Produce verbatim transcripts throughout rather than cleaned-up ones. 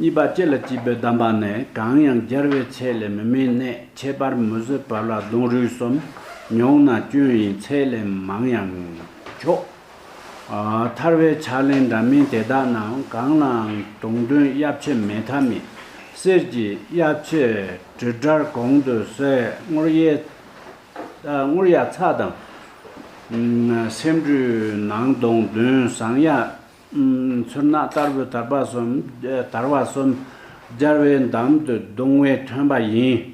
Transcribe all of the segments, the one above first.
གཉིས་པ་ལྕེ་ལ་སྐྱིད་པའི་གདམས་པ་ནི། གང་ཡང་སྦྱར་བའི་ཚད་ལས་མི་དམན་གནས། ཁྱད་པར་མུ་ཟི་བལ་བ་ལྡུམ་རའི་གསུམ། ཉུང་ན་སྐྱོན་ཡིན་ཚད་ལས་མང་ཡང་ཆོག། ཨ། ཐར་བའི་ཕྱག་ལེན་འདྲ་མིན་དེ་དག་རྣམས། གང་ལའང་དུང་འདོན་གཡབ་ཆེན་མེད་ཐབས་མེད། གསེར་གྱི་གཡབ་ཆེན་དྲིལ་བྲལ་གོང་དུ་གསལ། སྔོར་ཡ། ཨ། སྔོར་ཡ་ཚ་དང་། ཨ། སེམས་འགྲོས་ནང་དུང་འདོན་ཟངས་ཡ། ཨ། ཚུར་ནག་ཏར་བུ་དར་བ་གསུམ། དར་བ་གསུམ། སྦྱར་བའི་འདམ་དུ་བརྡུང་བས་ཐོན་པ་ཡིན།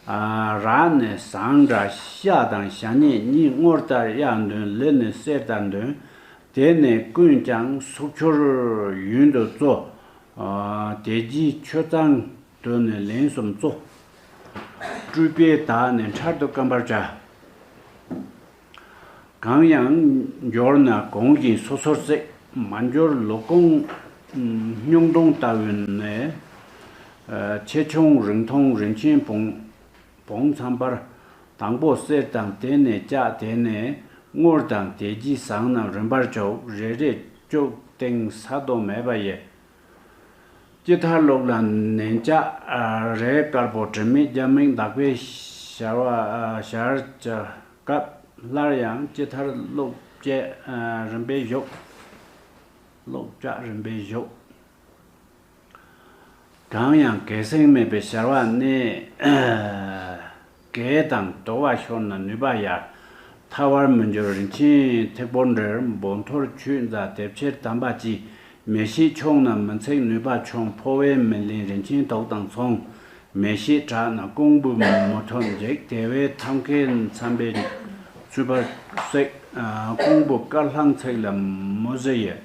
ཨ། རག་ནས་ཟངས་འདྲ་ཤ་དང་ཞ་སྙེད་གཉིས། སྔོར་ལྟར་གཡབ་འདོན། ལི་ནས་གསེར་ལྟར་འདོན། དེ་ནས་ཀུན་ཀྱང་སུག་ཆུར་ཡུན་དུ་བཙོ། ཨ། དེ་རྗེས་ཆུ་གཙང་དུ་ནས་ལན་གསུམ་བཙོ། སྤྲུལ་པའི་དག་ནི་འཕྲལ་དུ་སྐམ་པར་བྱ། གང་ཡང་འབྱོར་ན་གོང་བཞིན་སོ་སོར་བསྲེག། མ་འབྱོར་ལོ་གོང་སྨྱུང་གདུང་ལྟ་བུ་ནས། ཨ། ཆེ་ཆུང་རིང་ཐུང་རིན་ཆེན་བོངས། བོངས་ཚང་པར། དང་པོ་གསེར་དང་དེ་ནས་ལྕགས། དེ་ནས་སྔོར་དང་དེ་རྗེས་ཟངས་རྣམས་རིམ་པར་བྱའོ། རེ་རེ་བཅུག་སྟེང་ས་རྡོ་མེད་པ་ཡི། ཅི་ཐར་ལུགས་ལ་ནན་ལྕགས། ཨ། རས་དཀར་པོ་དྲི་མེད་རྒྱ་མིག་དག་པའི་ཞར་བ། ཨ། ཞར་བྱ་སྐབས་སླར་ཡང་ཅི་ཐར་ལུགས་བཅས། ཨ། རིམ་པས་བཞུགས། ལུགས་བཅས་རིམ་པས་བཞུགས། གང་ཡང་གད་སེང་མེད་པའི་ཞར་བ་ནི། གད་དང་དུ་བ་ཤོར་ན་ནུས་པ་ཡར། ཐར་བར་མི་འགྱུར་རིན་ཆེན་ཐིགས་པོར་འབྲེལ། འབུམ་ཐོར་ཆུད་ཟ་དེ་ཕྱིར་དམ་པ་གྱིས། མེ་ཤེད་ཆུང་ན་མི་འཚིག་ནུས་པ་ཆུང་། ཕོ་བས་མི་ལེན་རིན་ཆེན་དུག་དང་མཚུངས། མེ་ཤེད་དྲག་ན་ཀོང་བུ་མུ་ཐུམ་འཇིག། དེ་བས་ཐབས་མཁས་འཚམ་པས་ཚུད་པར་བསྲེག། ཨ། ཀོང་བུ་དཀར་ལྷང་ཚིག་ལ་མུ་ཟི་ཡི།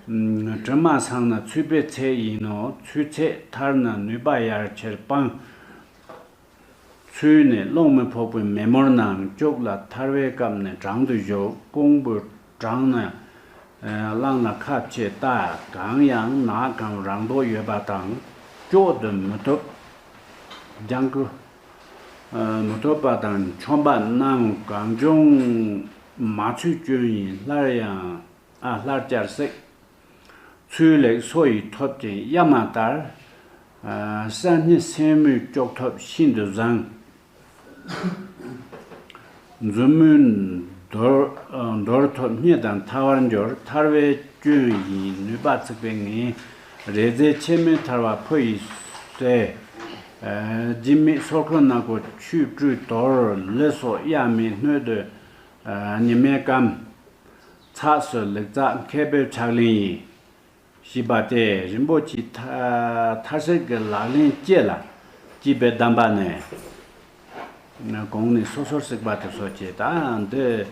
ཨ། དྲི་མ་སངས་ན་ཚུད་པའི་ཚད་ཡིན་ནོ། ཚུད་ཚད་ཐར་ན་ནུས་པ་ཡར་ཆེར་སྤང་། ཚུད་ནས་རླུང་མི་ཕོག་པའི་མེ་མུར་ནང་བཅུག་ལ། ཐར་བའི་སྐབས་ནས་བྲང་དུ་བཞུགས། ཀོང་བུ་བྲང་ནས་བླངས་ལ་ཁ་ཕྱེ་ལྟ། གང་ཡང་ནག་གམ་རང་མདོག་ཡོད་པ་དང་། གཅོག་ཏུ་མི་ཐུབ། ལྗང་ཁུ། ཨ། མི་ཐུབ་པ་དང་། ཆོམ་པ་རྣམས་གང་བྱུང་མ་ཚུད་སྐྱོན་ཡིན། སླར་ཡང་། ཨ། སླར་བསྐྱར་བསྲེག། ཚུལ་ལེགས་སོ་ཡིས་ཐོབ་ཅིང་གཡའ་མ་ལྟར། ཨ། ས་སྣེ་སེན་མོས་གཅོག་ཐབས་ཤིན་ཏུ་བཟང་། མཛུབ་མོས་འདོར། ཨ། འདོར་ཐབས་སྙེ་དང་ཐར་བར་འགྱུར། ཐར་བའི་སྐྱོན་ཡིན་ནུས་པ་ཚིག་པའི་ངན། རེ་རྫས་ཕྱེ་མའི་ཐར་བ་ཕོ་ཡིས་བསྲེག། ཨ། སྦྱིན་མེད་སོར་ཁུང་ནག་པོ་ཆུས་བཀྲུས་དོར། ལི་སོགས་གཡའ་མེད་སྣོད་དུ། ཨ། ཉི་མས་སྐམ། ཚགས་སུ་ལེགས་བཙགས་མཁས་པའི་ཕྱག་ལེན་ཡིན། ཞེས་པ་སྟེ། རིན་པོ་ཆེའི་ཐ་ཐར་བསྲེག་གི་ལག་ལེན་ལྕེ་ལ་སྐྱིད་པའི་གདམས་པ་ནི། གོང་ནས་སོ་སོར་བསྲེག་པ་དེ་སོགས་བྱས། ད་འདི།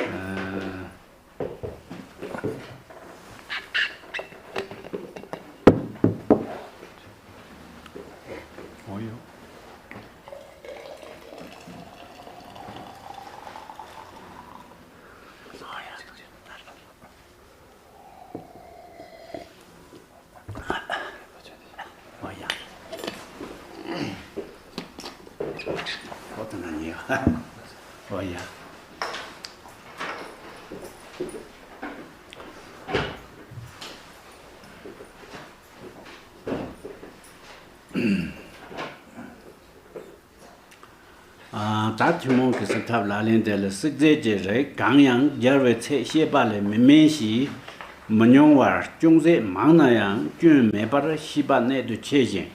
ཨ། འོ་ཡོ། འོ་ཡ། འོ་ད་ན་ཉེ་བ། འོ་ཡ། ཨ། ད་ཐུན་མོང་གི་བསྲེག་ཐབས་ལག་ལེན་དེ་ལ་བསྲེག་རྫས་ཀྱི་རིགས་གང་ཡང་སྦྱར་བའི་ཚད་བཤད་པ་ལས་མི་དམན་ཞིང་མི་ཉུང་བར། ཅུང་ཟད་མང་ན་ཡང་སྐྱོན་མེད་པར་ཤེས་པ་གནད་དུ་ཆེ་ཞིང་།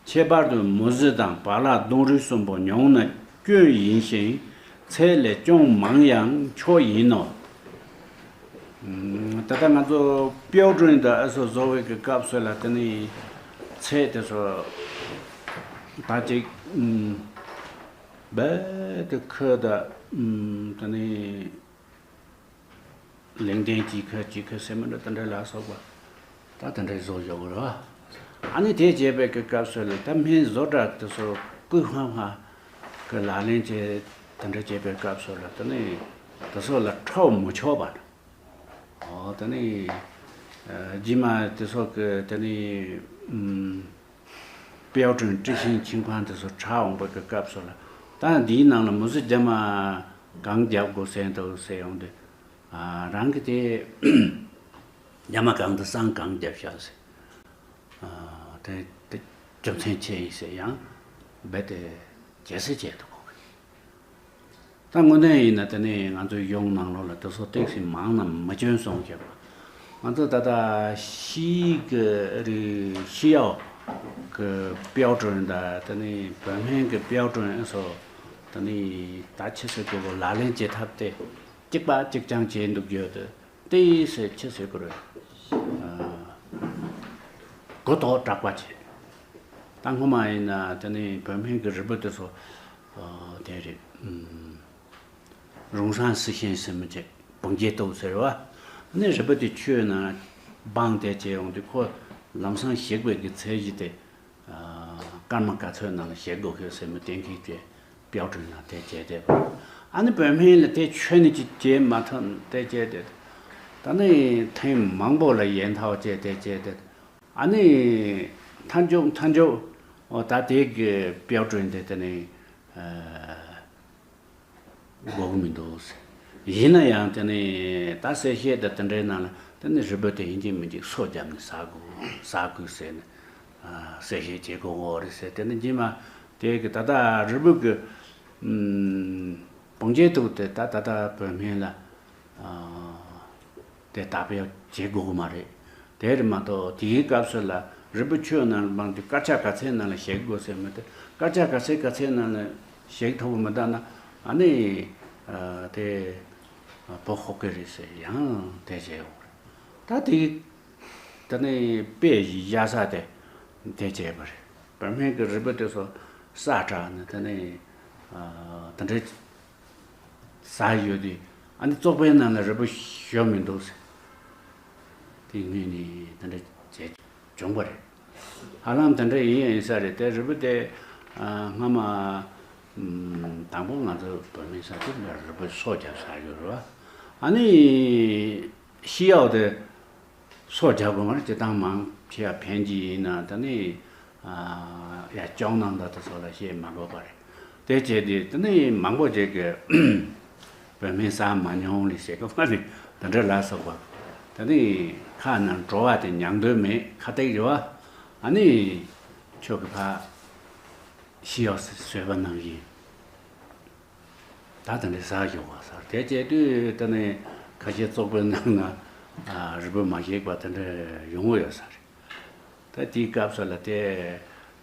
ཁྱད་པར་དུ་མུ་ཟི་དང་བལ་བ་ལྡུམ་རའི་གསུམ་པོ་ཉུང་ན་སྐྱོན་ཡིན་ཞིང་། ཚད་ལས་ཅུང་མང་ཡང་ཆོག་ཡིན་ནོ། ད་ལྟ་ང་ཚོ་པའོ་ཀྲུང་དང་ཨ་སོ་བཟོ་བའི་གི་སྐབས་སུ་ལ་དེ་ནི་ཚད་དེ་ཚོ་ད་ཅིག་རྦད་དེ་ཁོ་ད་དེ་ནི་ལེགས་ལྡན་གྱི་ཁོ་གྱི་ཁོ་སེ་མ་འདྲ་དེ་འདྲ་ལ་སོགས་པ་ད་དེ་འདྲ་བཟོ་བཞག་གི་རེད། ཨ་ནི་དེ་བྱས་པའི་གི་སྐབས་སུ་ལ་ད་སྨན་བཟོ་གྲྭ་དེ་ཚོ་ཀུན་སྔ་སྔ་གི་ལག་ལེན་བྱས་དེ་འདྲ་བྱས་པའི་སྐབས་སུ་ལ་དེ་ནི་དེ་ཚོ་ལ་ཁྲའོ་མི་ཆོག་པ། ཨོ་ད་ནི་ཨ་རྗེས་མ་དེ་ཚོ་གི་ད་ནི་ཨམ་པའོ་ཀྲུང་ཀྲི་ཤིང་ཆིང་ཕང་དེ་ཚོ་གྲགས་འོང་པ་གི་སྐབས་སུ་ལ། ད་འདིའི་ནང་ལ་མུ་ཟི་རྒྱ་མ་གང་རྒྱབ་དགོས་ཟེར་འདུག་ཟེར་ཡོང་དུས། ཨ་རང་གི་དེ་རྒྱ་མ་གང་དུ་སང་གང་རྒྱབ་ཤག་ཟེར། ཨ་ དེ་རྒྱུ་མཚན་ཆེ་ཡིན་ཟེར་ཡང་རྦད་དེ་བྱེད་སྲིད་བྱེད་དུ་གོ་གི། ད་དངོས་གནས་ཡིན་ན་དེ་ནས་ང་ཚོའི་གཞུང་ནང་ལོགས་ལ་དེ་ཚོ་ཏོག་ཙམ་མང་ན་མི་སྐྱོན་སོང་ཞེས་པ། ང་ཚོ་ད་ལྟ་ཕྱིའི་གི་རིགས་ཕྱི་ཡག་གི་标准དང་དེ་ནས་བོད་སྨན་གི་标准སོགས་དེ་ནས་ད་ཆི་ཟེར་དགོས་གོ་ལག་ལེན་བྱེད་ཐབས་དེ་གཅིག་པ་གཅིག་རྐྱང་བྱས་འདུག་རྒྱུ་དེ་ཏོག་ཙམ་ཆི་ཟེར་དགོས་རེད། མགོ་ཐོག་དྲག་པ་བྱས། ད་སྔོན་མ་ཡིན་ན་དེ་ནས་བོད་སྨན་གྱི་རིལ་བུ་དེ་ཚོ་དེ་རེད། 溶散四线ཟེར་མི་བྱས། 迸解毒ཟེར་བ། ཨ་ནི་རིལ་བུ་དེ་མཆོད་ན་སྦང་དེ་བྱས་ཡོང་དུས་ཁོ་ལམ་སང་ཞིག་པའི་གི་ཚད་གཞི་དེ། སྐར་མ་ག་ཚོད་ནང་ལ་ཞིག་དགོས་ཤེས་ཟེར་མི་གཏན་འཁེལ་གྱི་标准ནང་དེ་བྱས་བསྡད་པ། ཨ་ནི་བོད་སྨན་ལ་དེ་མཆོད་ནས་ཅི་བྱེད་མ་ཐུབ་དེ་བྱས་བསྡད། ད་ནི་ཐེངས་མང་པོ་ལ་ཡན་ཐའོ་བྱས་དེ་བྱས་བསྡད། ཨ་ནི་མཐའ་མཇུག་མཐའ་མཇུག་འོ་ད་དེ་གི་标准དེ་དེ་ནི་དགོས་གི་མི་འདུག་ཟེར། ཡིན་ན་ཡང་དེ་ནི་ད་གསལ་བཤད་དང་དེ་འདྲའི་ནང་ལ་དེ་ནི་རིལ་བུ་དེ་ཡིན་གཅིག་མིན་གཅིག་སོ་བརྒྱབ་ནས་ཟ་དགོས་ཟ་དགོས་ཟེར་ནས་གསལ་བཤད་བྱེད་དགོས་འོ་རེད་ཟེར། དེ་ནི་རྗེས་མ་དེ་གི་ད་ལྟ་རིལ་བུ་གི་བང་རྒྱལ་དུ་དེ་ད་ད་ལྟ་བོད་སྨན་ལ། དེ་དག་པའི་བྱེད་དགོས་ཀྱི་མ་རེད། དེ་རེད་མ་གཏོགས་དེའི་སྐབས་སུ་ལ་རིལ་བུ་མཆོད་ནང་ལ་སྦང་དུས་སྐར་ཆ་ག་ཚད་ནང་ལ་ཞིག་དགོས་ཟེར་མི་དེ་སྐར་ཆ་ག་ཚད་ག་ཚད་ནང་ལ་ཞིག་ཐུབ་མི་འདུག་ན་ཨ་ནི་དེ་བུ་ཧོ་གི་རེད་ཟེར་ཡང་དེ་བྱས་ཡོང་རེད། ད་དེ་ད་ནི་དཔེ་བཞག་ས་དེ་དེ་བྱས་པ་རེད། བོད་སྨན་གྱི་རིལ་བུ་དེ་ཚོ་ས་དྲག་ནས་ད་ནི་དེ་འདྲའི། ཟ་ཡོད་དུས་ཨ་ནི་བཙོག་པའི་ནང་ལ་རིལ་བུ་ཞོ་མི་འདུག་ཟེར། དེ་སྔོན་ནས་དེ་འདྲ་བྱས་བྱུང་བ་རེད། ཧ་ལམ་དེ་འདྲ་ཡིན་ཡིན་ས་རེད་དེ་རིལ་བུ་དེ་སྔ་མ་དང་པོ་ང་ཚོ་བོད་མི་ཟ་དུས་རིལ་བུ་སོ་བརྒྱབ་ཟ་ཡོད་རེད་བ། ཨ་ནི་ཕྱི་ཡག་དེ། སོ་རྒྱག་དགོས་མ་རེད། སྤྱིར་བཏང་མང་ཆེ་བ་ཕན་གྱི་ཡིན་ན་ད་ནི་ཡ་ཅོང་ནང་ད་ད་སོགས་ལ་བཤད་མ་དགོས་པ་རེད། དེ་བྱས་དུས་ད་ནི་མང་པོ་ཅིག་གི་བོད་སྨན་ཟ་མ་མྱོང་ལས་བྱེད་དགོས་པ་རེད། དེ་འདྲ་ལ་སོགས་པ་ད་ནི་ཁ་ནང་བྲོ་བ་དེ་མྱང་འདོད་མེད་ཁ་ཏིག་རེད་བ། ཨ་ནི་ཁྱོད་ཀྱི་ཕ་ཤི་ཡག་བཟོས་པ་ནང་བཞིན། ད་དེ་འདྲའི་ཟ་ཞོག་པ་ཟེར་དེ་བྱས་དུས་ད་ནི་ཁ་ཤས་བཙོག་པའི་ནང་ན་རིལ་བུ་མ་ཞིག་པ་དེ་འདྲ་ཡོང་གི་ཡོད་ས་རེད། ད་དེའི་སྐབས་སུ་ལ་དེ་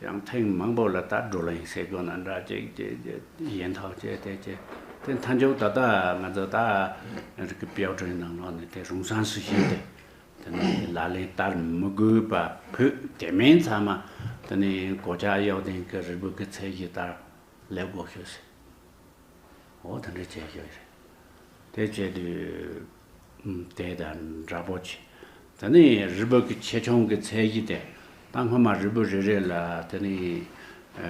ཡང་ཐེངས་མང་པོ་ལ་ད་བགྲོ་གླེང་ཟེར་དགོས་ན་འདྲ་ཅིག་ཅིག་ཡན་ཐག་བཅད་དེ་བཅད་དེ་མཐའ་མཇུག་ད་ལྟ་ང་ཚོ་ད་རིགས་ཀྱི་标准ནང་ལོགས་ནས་དེ་རུང་སང་སུ་ཤེས་དེ་དེ་ནི་ལག་ལེན་བསྟར་མི་དགོས་པ་བོད་དེ་མིན་ཚང་མ་དེ་ནི་གོ་ཆ་གཡོག་ལྡན་གྱི་རིལ་བུ་གི་ཚད་གཞི་ལྟར། ལེགས་པོ་ཤོད་ཟེར། འོ་དེ་འདྲ་བྱས་ཤོད་རེད། དེ་བྱས་དུས་ཨུམ་དེ་དང་འདྲ་པོ་བྱས། དེ་ནས་རིལ་བུ་གི་ཆེ་ཆུང་གི་ཚད་གཞི་དེ་ད་སྔོན་མ་རིལ་བུ་རེ་རེ་ལ་དེ་ནས་ཨ་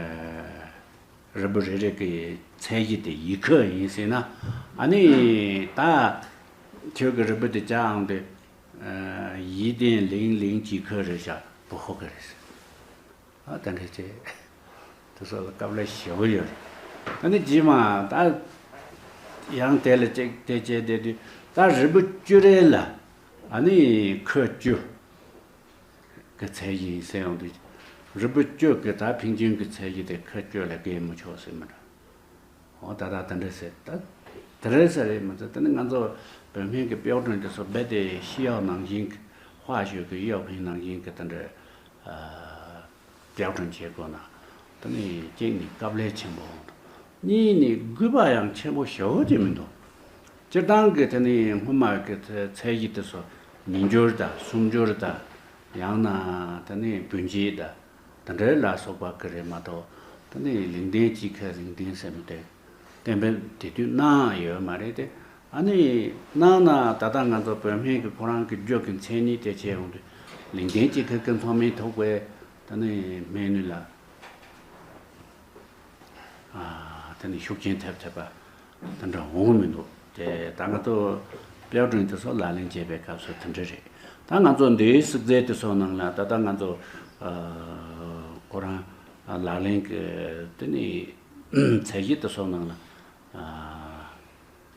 རིལ་བུ་རེ་རེ་གི་ཚད་གཞི་དེ་ཡི་ཁུ་ཡིན་ཟེར་ན་ཨ་ནི་ད་ཁྱོད་ཀྱི་རིལ་བུ་དེ་བྱ་ཨང་དེ་ཨ་ཡི་དེ་ལིང་ལིང་གི་ཁུ་རེ་བྱ་བུ་ཧོ་གི་རེད་ཟེར། ཨ་ད་འདྲ་བྱས། དེ་ཚོ་ལ་སྐབས་ལ་ཞེ་པོ་ཡོད་རེད། ཨ་ནི་རྗེས་མ་ད་ཡང་དེ་ལ་ཅིག་དེ་བྱས་བསྡད་དུས་ད་རིལ་བུ་བཅུ་རེ་ལ་ཨ་ནི་ཁུ་བཅུ་གི་ཚད་གཞི་ཡིན་ཟེར་ཡོང་དུས་རིལ་བུ་བཅུ་གི་ད་ཕན་ཆད་ཀྱི་ཚད་གཞི་དེ་ཁུ་བཅུ་ལས་བརྒལ་མི་ཆོག་ཟེར་མི་འདྲ། འོ་ད་ད་དེ་འདྲ་ཟེར་ད་དེ་འདྲ་ཟེར་རེད་མི་ཚེ་དེ་ནི་ང་ཚོ་བོད་སྨན་གྱི་标准དེ་ཚོ་རྦད་དེ西药ནང་བཞིན་གྱི་化学གི་药品ནང་བཞིན་གྱི་དེ་འདྲ་标准བྱེད་དགོས་ན་དེ་ནི་གཅིག་ནི་སྐབས་ལས་ཆེན་པོ་འོང་འདུག་གཉིས་ནི་དགོས་པ་ཡང་ཆེན་པོ་ཞེ་པོ་ཅིག་མི་འདུག་སྤྱིར་བཏང་གི་དེ་ནི་སྔོན་མ་གི་ཚད་གཞི་དེ་ཚོ་ཉིས་འགྱུར་དང་སུམ་འགྱུར་དང་ཡང་ན་དེ་ནི་བུན་གྱིས་དང་། དེ་འདྲའི་ལ་སོགས་པ་གི་རེད་མ་གཏོགས་དེ་ནི་ལིང་ཏེན་གཅིག་ཁ་ལིང་ཏེན་ཟེར་མི་དེ་གཏན་འབེབས་དེ་དུས་གནང་ཡོད་མ་རེད་དེ། ཨ་ནི་གནང་ན་ད་ལྟ་ང་ཚོ་བོད་སྨན་གྱི་ཁོ་རང་གི་རྒྱུ་གི་མཚན་ཉིད་དེ་བྱས་ཡོང་དུས་ལིང་ཏེན་གཅིག་ཁ་གི་མཐོང་མིན་ཐུག་པའི་དེ་ནི་སྨན་ནུས་ལ་ཨ་དེ་ནི་ཤུགས་རྐྱེན་ཐེབས་ཐེབས་པ། དེ་འདྲ་འོང་མི་འདུག་དེ་ད་ང་ཚོ་标准དེ་ཚོ་ལག་ལེན་བྱེད་པའི་སྐབས་སུ་དེ་འདྲ་རེད། ད་ང་ཚོ་འདིའི་སིག་རྫས་དེ་ཚོ་ནང་ལ་ད་ལྟ་ང་ཚོ་ཁོ་རང་ལག་ལེན་གྱི་དེ་ནི་ཚད་གཞི་དེ་ཚོ་ནང་ལ་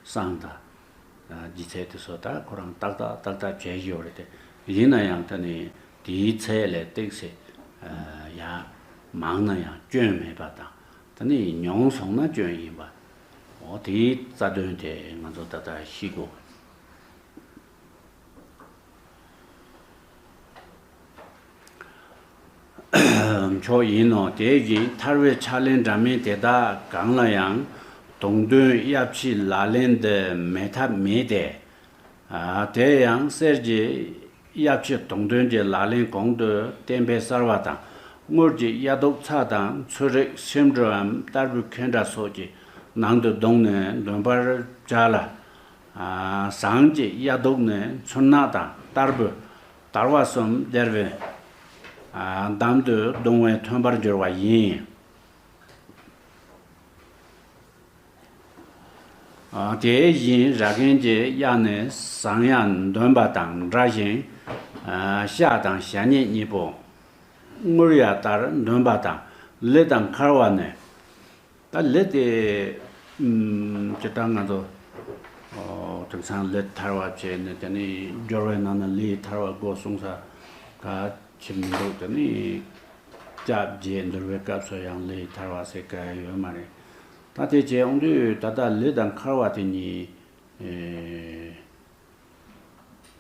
བསང་དང་ལྗིད་ཚད་དེ་ཚོ་ད་ཁོ་རང་ཏག་ཏག་ཏག་ཏག་བྱས་ཡོད་རེད་དེ། ཡིན་ན་ཡང་ད་ནི་དེའི་ཚད་ལས་ཏོག་ཙམ་ ཡང་མང་ན་ཡང་སྐྱོན་མེད་པ་དང་། དེ་ནས་ཉུང་སོང་ན་སྐྱོན་ཡིན་པ། འོ་དེའི་རྩ་དོན་དེ་ང་ཚོ་ད་ལྟ་ཤེས་དགོས། ཆོག་ཡིན་ནོ། དེ་བཞིན་ཐར་བའི་ཕྱག་ལེན་འདྲ་མིན་དེ་དག་གང་ལ་ཡང་དུང་འདོན་དབྱེ་ཕྱེའི་ལག་ལེན་འདི་མེད་ཐབས་མེད་དེ། དེ་ཡང་གསེར་གྱི་དབྱེ་ཕྱེ་དུང་འདོན་གྱི་ལག་ལེན་གོང་དུ་བསྟན་པའི་གསར་བ་དང་། དངུལ་གྱི་དབྱེ་བཟློག་ཚྭ་དང་ཚོད་རིག་སིམ་འགྲོའམ་ལྟར་བུའི་ཁེན་ཏྲ་སོགས་ཀྱི་ནང་དུ་བསྡོངས་ནས་འདོན་པར་བྱ་ལ། ཟངས་ཀྱི་དབྱེ་བཟློག་ནི་མཚུར་ནག་དང་ལྟར་བུ་དར་བ་གསུམ་སྦྱར་བའི་འདམ་དུ་བརྡུང་བས་ཐོན་པར་འགྱུར་བ་ཡིན། དེ་བཞིན་ར་གན་གྱི་དབྱེ་ནི་ཟངས་དབྱེ་འདོན་པ་དང་འདྲ་ཞིང་། ཤ་དང་ཞ་ཉེ་གཉིས་པོ། དངུལ་དབྱེ་ལྟར་འདོན་པ་དང་ལི་དང་འཁར་བ་ནི། ད་ལི་དེ་ཨུམ་ཇི་ལྟར་ང་ཚོ་ཨོ་དེང་སང་ལི་ཐར་བ་བྱས་ནས་དེ་ནས་སྦྱོར་བའི་ནང་ན་ལི་ཐར་བ་དགོས་གསུངས་ས་ག་ཅི་མི་འདུག་དེ་ནས་སྐྱབས་རྗེ་འདུལ་བའི་སྐབས་སུ་ཡང་ལི་ཐར་བ་ཟེར་ག་ཡོད་མ་རེད། ད་དེ་བྱས་ཡོང་དུས་ད་ལྟ་ལི་དང་འཁར་བ་དེ་གཉིས་ཨེ་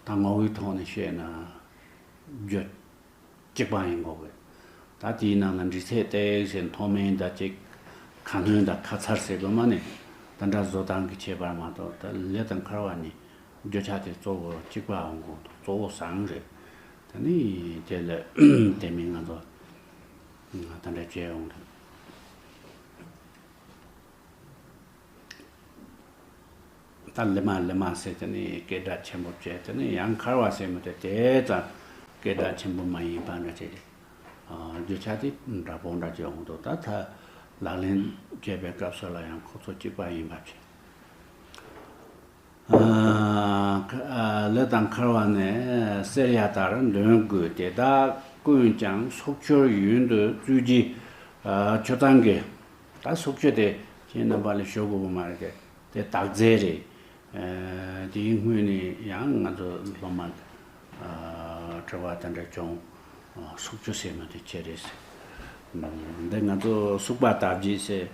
ད་ངོ་བོའི་ཐོག་ནས་བཤད་ན་རྒྱུ་གཅིག་པ་ཡིན་དགོས་པས། ད་དེའི་ནང་ལ་འབྲི་ཚད་ཏོག་ཙམ་མཐོ་དམན་དང་གཅིག་ཁ་སྣོན་དང་ཁ་མཚར་ཟེར་དགོས་མ་ནི། ད་འདྲ་བཟོ་སྟངས་ཀྱི་ཁྱད་པར་མ་གཏོགས། ད་ལི་དང་འཁར་བ་གཉིས་རྒྱུ་ཆ་དེ་གཙོ་བོ་གཅིག་པ་ཡིན་དགོས་འདུག་གཙོ་བོ་ཟངས་རེད། ད་ནི་དེ་ལ་དེ་མིན་ང་ཚོ་ད་འདྲ་བྱས་ཡོང་དུས། ད་ལི་མ་ལི་མ་ཟེར་དེ་ནི་སྐད་གྲགས་ཆེན་པོ་བྱས། དེ་ནི་ཡང་འཁར་བ་ཟེར་མི་དེ་དེ་ཙམ་སྐད་གྲགས་ཆེན་པོ་མ་ཡིན་པ་འདྲ་བྱས། རྒྱུ་ཆ་དེ་འདྲ་པོ་འདྲ་བྱས་འོང་དུས། ད་ད་ལག་ལེན་བྱེད་པའི་སྐབས་སུ་ལ་ཡང་ཁོ་ཚོ་གཅིག་པ་ཡིན་པ་བྱས། ལི་དང་འཁར་བ་ནི་གསེར་དབྱེ་ལྟར་འདོན་དགོས། དེ་དག་ཀུན་ཀྱང་སྲོག་ཆུའི་ཡུན་དུ་བཙུད་རྒྱུའི་ཆུ་གཙང་གི། ད་སྲོག་ཆུ་དེ་ཁྱེད་རྣམ་པ་ལ་ཞུ་དགོས་པ་མ་རེད་དེ། དེ་དག་རྫས་རེད། དེའི་སྔོན་ནས་ཡང་ང་ཚོ་སློབ་མ་དྲི་བ་དེ་འདྲ་བྱུང་། སྲོག་ཆུ་ཟེར་མི་དེ་ཅི་རེད་ཟེར། འདི་ང་ཚོ་སུག་པ་དག་བྱེད་ཟེར།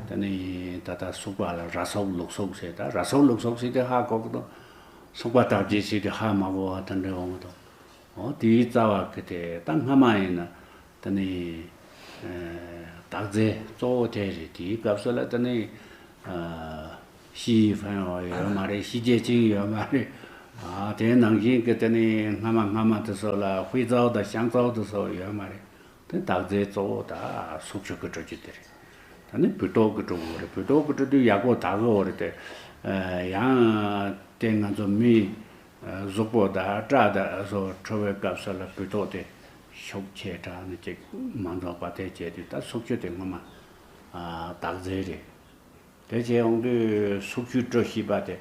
དེ་ནས་ད་ལྟ་སུག་པ་ལ་ར་སོག་ལུག་སོག་ཟེར། ད་ར་སོག་ལུག་སོག་ཟེར་དེ་ཧ་གོ་གི་འདུག་སུག་པ་དག་བྱེད་ཟེར་དེ་ཧ་མ་གོ་བ་དེ་འདྲ་འོང་གི་འདུག་འོ་དེའི་རྩ་བ་གི་དེ་ད་སྔ་མ་ཡིན་ན་དེ་ནས་དག་རྫས་གཙོ་བོ་དེ་རེད། དེའི་སྐབས་སུ་ལ་དེ་ནས་ཤི་ཡི་ཧྥན་ཡོད་མ་རེད། ཤི་ཅེ་ཅིང་ཡོད་མ་རེད། དེའི་ནང་བཞིན་གི་དེ་ནས་སྔ་མ་སྔ་མ་དེ་ཚོ་ལ་ཧུའེ་ཙའོ་དང་ཤང་ཙའོ་དེ་ཚོ་ཡོད་མ་རེད། དེ་དག་རྫས་གཙོ་བོ་ད་སྲོག་ཆུ་གི་སྤྲོ་རྒྱུ་དེ་རེད། ད་ནི་བུལ་ཏོག་གི་སྤྲོ་བོ་རེད། བུལ་ཏོག་གི་སྤྲོ་དུས་ཡག་པོ་དག་གི་འོ་རེད་དེ། ཡང་དེ་ང་ཚོ་མི་གཟུགས་པོ་དང་སྐྲ་དང་སོགས་འཁྲུ་བའི་སྐབས་སུ་ལ་བུལ་ཏོག་དེ་ཤུགས་ཆེ་དྲགས་ནས་ཅིག་མ་འཛོམས་པ་དེ་བྱས་དུས། ད་སྲོག་ཆུ་དེ་ངོ་མ་དག་རྫས་རེད། དེ་བྱས་ཡོང་དུས་སྲོག་ཆུའི་སྤྲོ་ཤེས་པ་དེ།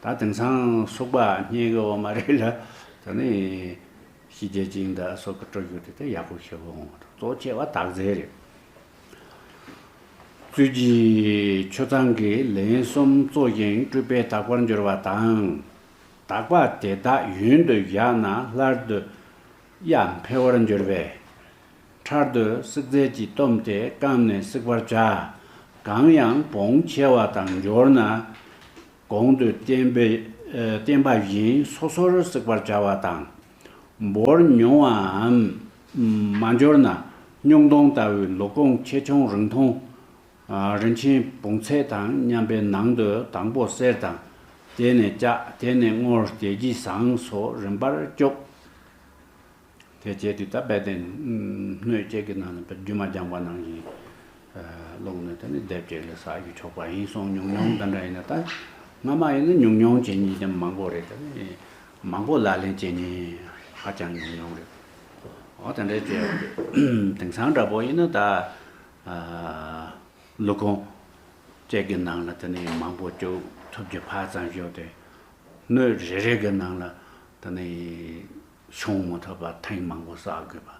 ད་དེང་སང་སུག་པ་རྙེད་གི་ཡོད་མ་རེད་ལ། ད་ནི་ཤི་ཅེ་ཅིང་དང་སྲོག་གི་སྤྲོ་ཤེས་དེ་དེ་ཡག་པོ་ཞེ་པོ་འོང་གི་འདུག་གཙོ་ཆེ་བ་དག་རྫས་རེད། བཙུད་རྒྱུའི་ཆུ་གཙང་གིས་ལན་གསུམ་བཙོ་ཞིང་བཀྲུས་པས་དག་པར་འགྱུར་བ་དང་། དག་པ་དེ་དག་ཡུན་དུ་བཞག་ན་སླར་དུ་དབྱེ་འཕེལ་བར་འགྱུར་བས། འཕྲལ་དུ་བསྲེག་རྫས་ཀྱིས་བཏུམས་ཏེ་སྐམ་ནས་བསྲེག་པར་བྱ། གང་ཡང་བོངས་ཆེ་བ་དང་འབྱོར་ན། གོང་དུ་བསྟན་པའི་ཨ་བསྟན་པ་བཞིན་སོ་སོར་བསྲེག་པར་བྱ་བ་དང་། འབོར་ཉུང་བའམ་མ་འབྱོར་ན། སྨྱུག་མདུང་ལྟ་བུའི་ལུས་ཁུངས་ཆེ་ཆུང་རིང་ཐུང་། ཨ་རིན་ཆེན་བོངས་ཚད་དང་མཉམ་པའི་ནང་དུ་དང་པོ་གསེར་དང་། དེ་ནས་ལྕགས། དེ་ནས་དངུལ། དེ་རྗེས་ཟངས་སོགས་རིམ་པར་བཅུག་དེ་བྱས་དུས་ད་རྦད་དེ་སྣོད་གཅིག་གི་ནང་ལ་རྒྱུ་མ་སྦྱངས་པ་ནང་བཞིན་བླུགས་ནས་དེ་ནི་ལྡེབ་གཅིག་ལ་ཟ་རྒྱུ་ཆོག་པ་ཡིན་གསུངས། ཉུང་ཉུང་འདི་འདྲ་ཡིན་ན། ད་སྔ་མ་ཡིན་ན་ཉུང་ཉུང་བྱེད་མཁན་དེ་མང་པོ་རེད། དེ་ནི་མང་པོ་ལག་ལེན་བྱེད་མཁན་ཧ་ཅང་ཉུང་ཉུང་རེད། འོ་དེ་འདྲ་བྱས། དེང་སང་འདྲ་པོ་ཡིན་ན་ད་ཨ་ལུས་ཁུངས་གཅིག་གི་ནང་ལ་དེ་ནི་མང་པོ་བཅུག་ཐུབ་རྒྱུ་ཕར་ཙམ་ཞོག་སྟེ། སྣོད་རེ་རེ་གི་ནང་ལ་དེ་ནི་ཤོང་མི་ཐུབ་པ་ཐེངས་མང་པོ་བསགས་དགོས་པ།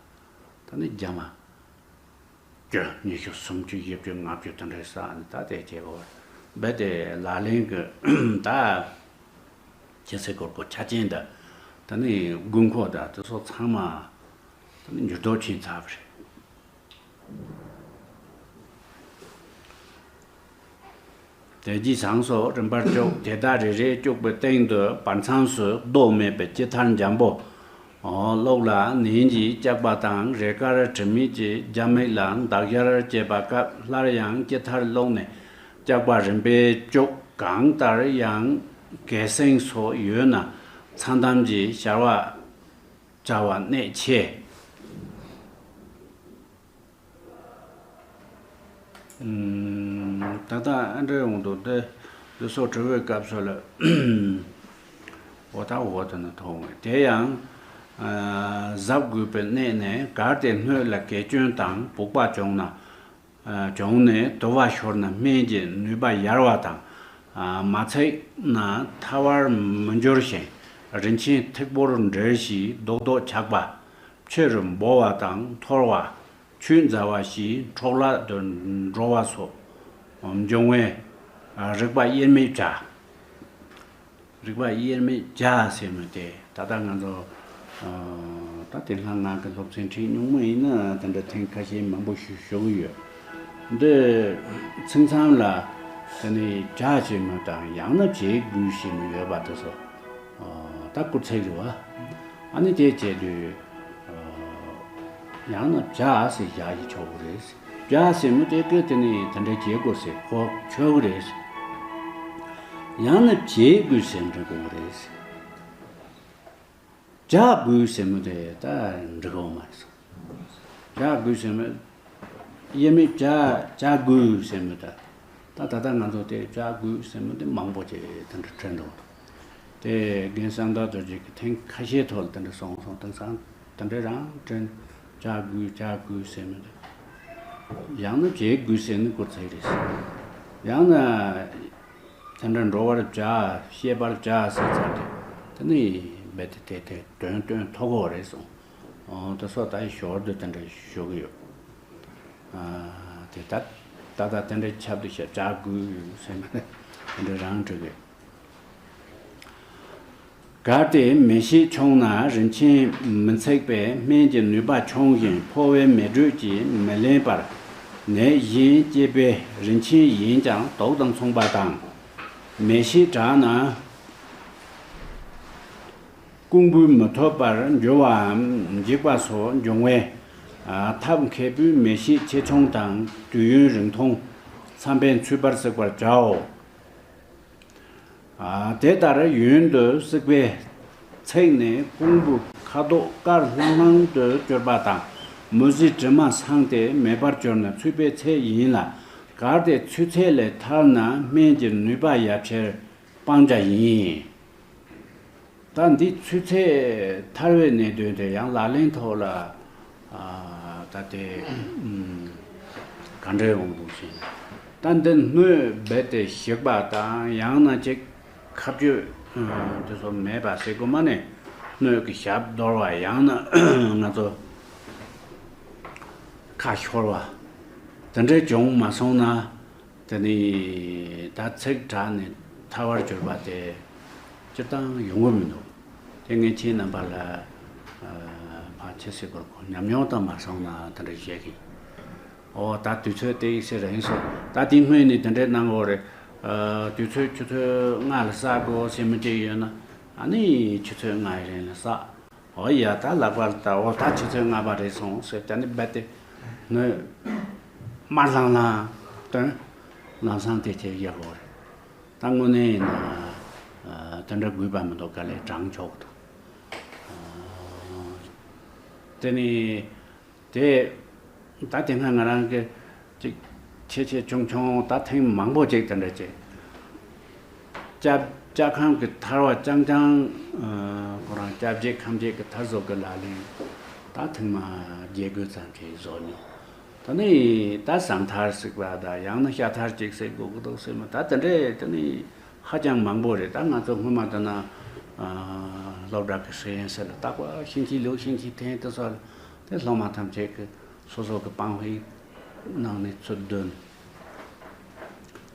ད་ནི་རྒྱ་མ་བཅུ། ཉི་ཤུ། སུམ་ཅུ། བཞི་བཅུ། ལྔ་བཅུ། དེ་འདྲའི་བསགས་ནས། ད་དེ་བྱས་པ་རྦད་དེ་ལག་ལེན་གྱི་ད་ཁྱི་སེ་གོར་གོ་ཆ་རྐྱེན་དང་། ད་ནི་དགོས་མཁོ་དང་དེ་ཚོ་ཚང་མ་ད་ནི་འགྱུར་ལྡོག་ཕྱིན་ཚར་བ་རེད། དལ་གྱི་ཟངས་སོགས་རིམ་པར་བཅུག་དེ་དག་རེ་རེ་བཅུག་པའི་སྟེང་དུ་བར་མཚམས་སུ་རྡོ་མེད་པའི་སྐྱི་ཐར་འཇམ་པོ། གློག་ལ་ནན་གྱིས་བཅག་པ་དང་རས་དཀར་དྲི་མེད་ཀྱི་རྒྱ་མིག་ལ་འདག་ཞར་བྱེད་པ་སྐབས་སླར་ཡང་སྐྱི་ཐར་བླུགས་ནས་བཅག་པ་རིམ་པས་བཅུག་གང་ལྟར་ཡང་གད་སེང་སོགས་ཡོད་ན་ཚ་འདམ་གྱིས་བྱ་བ་བྱ་བ་གནད་ཆེ། ད་ལྟ་ཨ་འདྲའི་འོང་དུ་འདི་འདི་སོགས་དྲི་བའི་སྐབས་སུ་ལ་འོ་ད་འོ་དེ་ནི་མཐོང་བས་དེ་ཡང་གཟབ་དགོས་པའི་གནད་ནི་གལ་ཏེ་སྣོད་ལ་གད་སྐྱོན་དང་བུག་པ་བྱུང་ན་བྱུང་ནས་དུ་བ་ཤོར་ན་སྨན་གྱི་ནུས་པ་ཡར་བ་དང་མ་ཚིག་ན་ཐལ་བར་མི་འགྱུར་ཞིང་རིན་ཆེན་ཐིགས་པོར་འབྲེལ་ཞིང་རྡོག་རྡོག་ཆགས་པ། ཕྱི་རུ་འབོ་བ་དང་འཐོར་བ། ཆུད་འཛའ་བ་ཞིག་འཕྲོ་བརླག་ཏུ་འགྲོ་བ་སོགས་འབྱུང་བས་རིག་པ་དབྱེར་མེད་བྱ། རིག་པ་དབྱེར་མེད་བྱ་ཟེར་མི་དེ་ད་ལྟ་ང་ཚོ་ད་དེ་སྔ་ང་གི་སློབ་ཚན་ཁྲིད་མྱོང་མི་ཡིན་ན་དེ་འདྲ་ཐེངས་ཁ་ཤས་མང་པོ་ཞུ་ཞུ་གི་ཡོད། འདི་ཚིག་མཚམས་ལ་དེ་ནི་བྱ་ཟེར་མི་དང་ཡང་ན་བྱེད་དགོས་ཟེར་མི་ཡོད་པ་དེ་ཚོ་ད་སྐུར་ཚིག་རེད་བ། ཨ་ནི་དེ་བྱས་དུས། ཡང་ན་བྱ་ཟེར་བཞག་ཡི་ཆོག་གི་རེད། བྱ་ཟེར་མི་དེ་གི་དེ་ནི་དེ་འདྲ་བྱེད་དགོས་ཟེར་གོ་ཆོག་གི་རེད། ཡང་ན་བྱེད་དགོས་ཟེར་འགྲིག་གི་རེད། བྱ་དགོས་ཟེར་མི་དེ་ད་འགྲིག་གི་མ་རེད། བྱ་དགོས་ཟེར་མི། དབྱེར་མེད་བྱ་བྱ་དགོས་ཟེར་མི་ད། ད་ད་ལྟ་ང་ཚོ་དེ་བྱ་དགོས་ཟེར་མི་དེ་མང་པོ་ཅིག་དེ་འདྲ་དྲན་འདུག་དེ་རྒན་གསང་བདག་རྡོ་རྗེ་གིས་ཐེངས་ཁ་ཤས་ཐོག་ལ་དེ་འདྲ་གསུངས་སོང་། དེང་སང་དེ་འདྲ་རང་དྲན། བྱ་དགོས་བྱ་དགོས་ཟེར་མི་དེ། ཡང་ན་བྱེད་དགོས་ཟེར་ནི་སྐུར་ཚིག་རེད། ཡང་ན། དེ་འདྲ་འགྲོ་བར་བྱ། ཤེས་པར་བྱ་ཟེར་ཚར་དུས་དེ་ནི་རྦད་དེ་དེ་དེ་དོན་སྟོན་ཐུབ་ཀྱི་རེད་གསུངས། འོ་དེ་སོགས་ད་ཞོར་དུ་དེ་འདྲ་ཞུ་གི་ཡོད། ཨ་དེ་ད་ད་ད་དེ་འདྲ་ཁྱབ་བསྡུ་བྱ་བྱ་དགོས་ཟེར་ན་དེ་འདྲ་རང་འགྲིག་གི། གལ་ཏེ་མེ་ཤེད་ཆུང་ན་རིན་ཆེན་མི་ཚིག་པས་སྨན་གྱི་ནུས་པ་ཆུང་ཞིང་ཕོ་བའི་མེ་དྲོད་ཀྱིས་མི་ལེན་པར་ནད་གཞན་སྐྱེད་པའི་རིན་ཆེན་ཡིན་ཀྱང་དུག་དང་མཚུངས་པ་དང་། མེ་ཤེད་དྲག་ན་རྐུན་པོས་མི་ཐུབ་པར་འགྱུར་བའམ་འཇིག་པ་སོགས་འབྱུང་བས། ཐབས་མཁས་པོས་མེ་ཤེད་ཆེ་ཆུང་དང་དུས་ཡུན་རིང་ཐུང་མཚམས་ཕན་ཚུད་པར་གཟིགས་པར་བྱའོ། དེ་ལྟར་ཡུན་དུ་བསྲེགས་པའི་ཚིག་ནི་རྐུན་པོའི་ཁ་དོག་དཀར་ལྷང་ལྷང་དུ་གྱུར་པ་དང་མུ་ཟི་དྲི་མ་སངས་ཏེ་མེད་པར་གྱུར་ན་ཚོས་པའི་ཚད་ཡིན་ལ། གལ་ཏེ་ཚོས་ཚད་ལས་ཐར་ན་སྨན་གྱི་ནུས་པ་ཡར་ཕྱིར་སྤང་བྱ་ཡིན། ད་འདི་ཚོས་ཚད་ཐར་བའི་གནད་དོན་དེ་ཡང་ལག་ལེན་ཐོག་ལ་ཨ་ད་དེ་ཨུམ་ག་འདྲའི་འོང་འདུག་ཟེར་ན། ད་འདི་སྣོད་རྦད་དེ་ཞིག་པ་དང་ཡང་ན་ཅིག་ཁ་གཅོད་ཨ་དེ་ཚོ་མེད་པ་ཟེར་དགོས་མ་ནས་སྣོད་ཀྱི་ཞབས་རྡོལ་བ་ཡང་ན་ང་ཚོ་ཁ་ཤོར་བ་དེ་འདྲའི་བྱུང་མ་སོང་ན། དེ་ནི་ད་ཚིག་དྲག་ནས་ཐལ་བར་གྱུར་པ་དེ་སྤྱིར་བཏང་ཡོང་གི་མི་འདུག་དེ་ངས་ཁྱེད་རྣམ་པ་ལ་ཕར་ཕྱི་སེ་སྐོར་གོ་ཉམས་མྱོང་དང་མ་སོང་ན་དེ་འདྲ་བཤད་གི། ཨོ་ད་དུས་ཚོད་དེ་ཡིན་ཟེར་རིང་སོང་། ད་དེ་སྔོན་ནས་དེ་འདྲའི་གནང་དགོས་རེད། དུས་ཚོད་ཆུ་ཚོད་ལྔ་ལ་བསག་དགོས་ཟེར་མི་དེ་ཡོད་ན་ཨ་ནི་ཆུ་ཚོད་ལྔ་ཡི་རིང་ལ་བསག་ཨོ་ཡ་ད་ལག་པར་ལྟ། ཨོ་ད་ཆུ་ཚོད་ལྔ་པ་རེད་སོང་ཟེར། ད་ནི་རྦད་དེ་ནི་དམར་ལྷང་ལྷང་དོན་ལམ་སང་དེ་ཁྱེད་ཡག་གོ་རེད། ད་དངོས་གནས་ཡིན་ན་དེ་འདྲ་དགོས་པ་མི་འདུག་ག་ལེ་དྲང་ཆོག་འདུག་དེ་ནི་དེ་ད་དེ་སྔ་ང་རང་གི་ཅིག་ཆེ་ཆེ་ཆུང་ཆུང་ད་ཐེངས་མང་པོ་ཅིག་དེ་འདྲ་བྱས། ལྕགས་ལྕགས་ཁང་གི་ཐལ་བ་རྐྱང་རྐྱང་ཁོ་རང་སྐྱབས་རྗེ་ཁམས་རྗེ་གི་ཐར་ཟོག་གི་ལག་ལེན་ད་ཐེངས་མ་བརྒྱད་དགུ་ཙམ་ཅིག་བཟོ་མྱོང་། ད་ནི་ད་ཟངས་ཐར་ཟིག་པ་ད་ཡང་ན་ཤ་ཐར་ཅིག་ཟིག་དགོས་ཀྱི་འདུག་ཟེར་མ་ད་དེ་འདྲས་དེ་ནི་ཧ་ཅང་མང་པོ་རེད། ད་ང་ཚོ་སྔོན་མ་ད་ན་སློབ་གྲྭ་གི་ཤེས་ཡོན་ཟེར་ལ་བརྟག་པ་ཤིང་ཁྱི་ལུག་ཤིང་ཁྱི་འཐེན་དེ་ཚོ་དེ་སློབ་མ་ཐམས་ཅད་ཀྱི་སོ་སོ་གི་པང་ཧི་ནང་ནས་ཚུར་བཏོན།